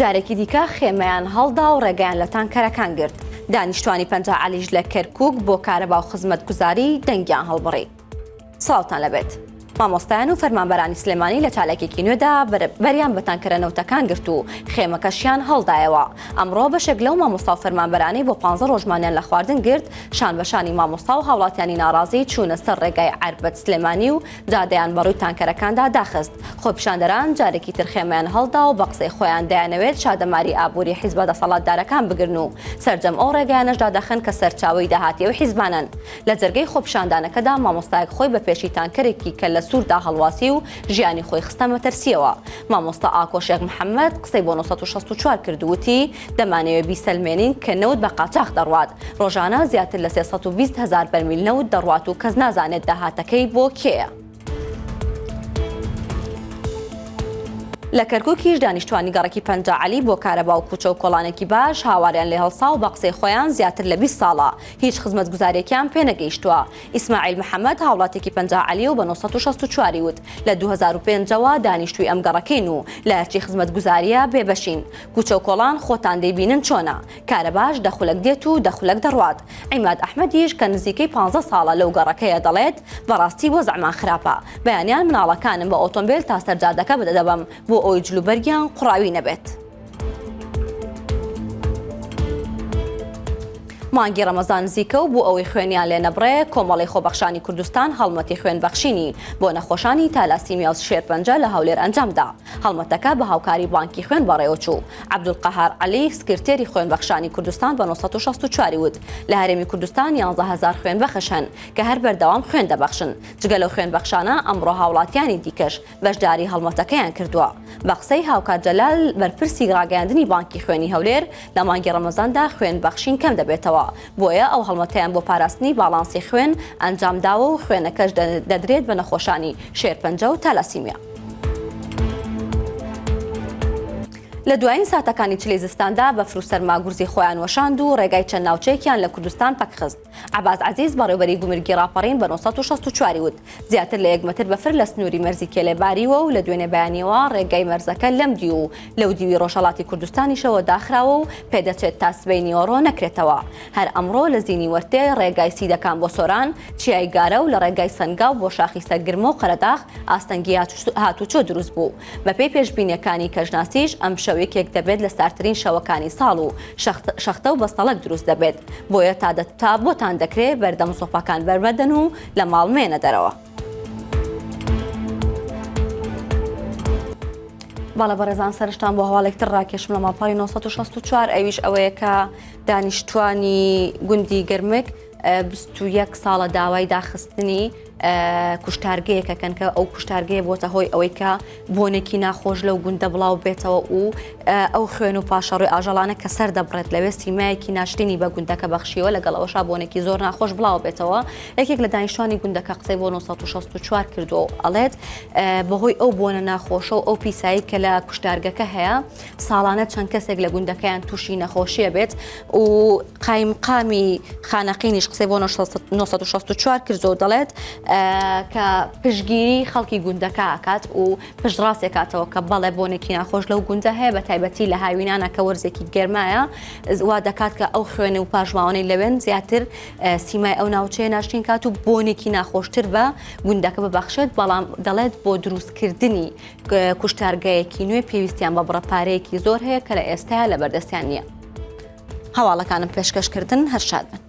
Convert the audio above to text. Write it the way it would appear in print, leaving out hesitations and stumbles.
جارێکی دیکە خێمەیان هەڵدا و ڕێگەیان لە تانکەرەکان گرت. دانیشتوانی 50 عەلیش لە کەرکووک بۆ کارەبا و خزمەتگوزاری دەنگیان هەڵبڕی. سڵاوتان لەبێت. مامۆستایان و فەرمانبەرانی سلێمانی لە چالاکیەکی نوێدا بەریان بە تانکەرە نەوتەکان گرت و خێمەکەشیان هەڵدایەوە. ئەمڕۆ بەشێک لەو مامۆستا و فەرمانبەرانەی بۆ پانزە ڕۆژ مانیان لە خواردن گرت، شان بە شانی مامۆستا و هاوڵاتیانی ناڕازی چوونە سەر ڕێگای عەربەت سلێمانی و جادەیان بەڕووی تانکەرەکاندا داخست. خۆپیشاندەران جارێکی تر خێمەیان هەڵدا و بە قسەی خۆیان دەیانەوێت شادەماری ئابووری حیزبە دەسەڵاتدارەکان بگرن و سەرجەم ئەو ڕێگایانەش دادەخەن کە سەرچاوەی داهاتی ئەو حیزبانەن. لە جەرگەی خۆپیشاندانەکەدا مامۆستایەک خۆی بە پێشی تانکەرێکی کەللە سووردا هەڵواسی و ژیانی خۆی خستە مەترسییەوە. مامۆستا ئاکۆ شێخ محەمەد قسەی بۆ 964 کرد و وتی، دەمانەوێ بیسەلمێنین کە نەوت بە قاچاخ دەڕوات. ڕۆژانە زیاتر لە 320 هەزار بەرمیل نەوت دەڕوات و کەس نازانێت داهاتەکەی بۆ کێیە. لە کەرکوکیش دانیشتوانی گەڕەکی پەنجا عەلی بۆ کارەبا و کوچە و کۆڵانێکی باش هاواریان لێ هەڵسا و بە قسەی خۆیان زیاتر لە 20 ساڵە هیچ خزمەتگوزاریەکیان پێ نەگەیشتووە. ئیسماعیل محەمەد هاوڵاتیەکی 50 عەلیە و بە 964 ی وت لە 2005 ەوە دانیشتووی ئەم گەڕەکەین و لە هەرچی خزمەتگوزاریە بێبەشین. کوچە و کۆڵان خۆتان دەیبینن چۆنە. کارەباش دە خولەک دێت و دە خولەک دەڕوات. عیماد ئەحمەدیش کە نزیکەی پانزە ساڵە لەو گەڕەکەیە دەڵێت، بەڕاستی وەزعمان خراپە. بەیانیان مناڵەکانم بە ئۆتۆمبێل تا سەر جادەکە دەبەم بۆ ئەوەی جلوبەرگیان قوڕاوی نەبێت. مانگی ڕەمەزان نزیکە و بۆ ئەوەی خوێنیان لێ نەبڕێ، کۆمەڵەی خۆبەخشانی کوردستان هەڵمەتی خوێنبەخشینی بۆ نەخۆشانی تالاسیمیا و شێرپەنجە لە هەولێر ئەنجامدا. هەڵمەتەکە بە هاوکاری بانکی خوێن بەڕێوەچوو. عەبدولقەهار عەلی، سکرتێری خوێنبەخشانی کوردستان بە 964 ی وت، لە هەرێمی کوردستان 11 هەزار خوێنبەخش هەن کە هەر بەردەوام خوێن دەبەخشن، جگە لەو خوێنبەخشانە ئەمڕۆ هاوڵاتیانی دیکەش بەشداری هەڵمەتەکەیان کردووە. بە قسەی هاوکار جەلال، بەرپرسی ڕاگەیاندنی بانکی خوێنی هەولێر، لە مانگی ڕەمەزاندا خوێنبەخشین کەم دەبێتەوە، بۆیە ئەو هەڵمەتەیان بۆ پاراستنی باڵانسی خوێن ئەنجامداوە و خوێنەکەش دەدرێت بە نەخۆشانی شێرپەنجە و تالاسیمیا. لە دوایین ساتەکانی چلەی زستاندا بەفر و سەرما گورزی خۆیان وەشاند و ڕێگای چەند ناوچەیەکیان لە کوردستان پەکخست. عەباس عەزیز بەڕێوبەری گومرگی ڕاپەڕین بە 964 ی وت، زیاتر لە یەک مەتر بەفر لە سنووری مەرزی کێلێ باریوە و لە دوێنێ بەیانییەوە ڕێگای مەرزەکە لەم دیو و لەو دیوی ڕۆژهەڵاتی کوردستانیشەوە داخراوە و پێدەچێت تا سبەی نیوەڕۆ نەکرێتەوە. هەر ئەمڕۆ لە زینی وەرتێ ڕێگای سیدەکان بۆ سۆران، چیای گارە و لە ڕێگای سەنگاو بۆ شاخی سەرگرمە و قەرەداغ ئاستەنگی هاتوچۆ دروست بوو. بەپێی پێشبینییەکانی کەشناسیش ئەمشەو یەکێک دەبێت لە ساردترین شەوەکانی ساڵ و شەختە و بەستەڵەک دروست دەبێت، بۆیە تا بۆتان دەکرێ بەردەم زۆپاکان بەرمەدەن و لە ماڵ مەیەنە دەرەوە. بەڵێ بەڕێزان سەرشتان بۆ هەواڵێک تر ڕاکێشم لە ماڵپەڕی 964 ئەویش ئەوەیە کە دانیشتوانی گوندی گەرمک 21 ساڵە داوای داخستنی کوشتارگەیەکەکەن کە ئەو کوشتارگەیە بۆتە هۆی ئەوەی کە بۆنێکی ناخۆش لەو گوندە بڵاو بێتەوە و ئەو خوێن و پاشەڕۆی ئاژەڵانە کە سەر دەبڕێت لەوێ سیمایەکی ناشرینی بە گوندەکە بەخشیوە لەگەڵ ئەوەشا بۆنێکی زۆر ناخۆش بڵاو بێتەوە یەکێک لە دانیشتوانی گوندەکە قسەی بۆ 964 کردووە و ئەڵێت بەهۆی ئەو بۆنە ناخۆشە و ئەو پیسایی کە لە کوشتارگەکە هەیە ساڵانە چەند کەسێک لە گوندەکەیان تووشی نەخۆشیە بێت و قایمقامی خانەقینیش قسەی بۆ 964 کردو دەڵێت کە پشگیری خەڵکی گوندەکە ئەکات و پشتڕاستێکاتەوە کە بەڵێ بۆنێکی ناخۆش لەو گوندە هەیە بە تایبەتی لە هاوینانە کە وەرزێکی گەرمایە وا دەکات کە ئەو خوێن و پاشماوانەی لەوێن زیاتر سیمای ئەو ناوچەیە ناشرین کات و بۆنێکی ناخۆشتر بە گوندەکە ببەخشێت بەڵام دەڵێت بۆ دروستکردنی کوشتارگەیەکی نوێ پێویستیان بە بڕە پارەیەکی زۆر هەیە کە لە ئێستایا لەبەردەستیان نییە. هەواڵەکانم پێشکەشکردن هەر شاد بن.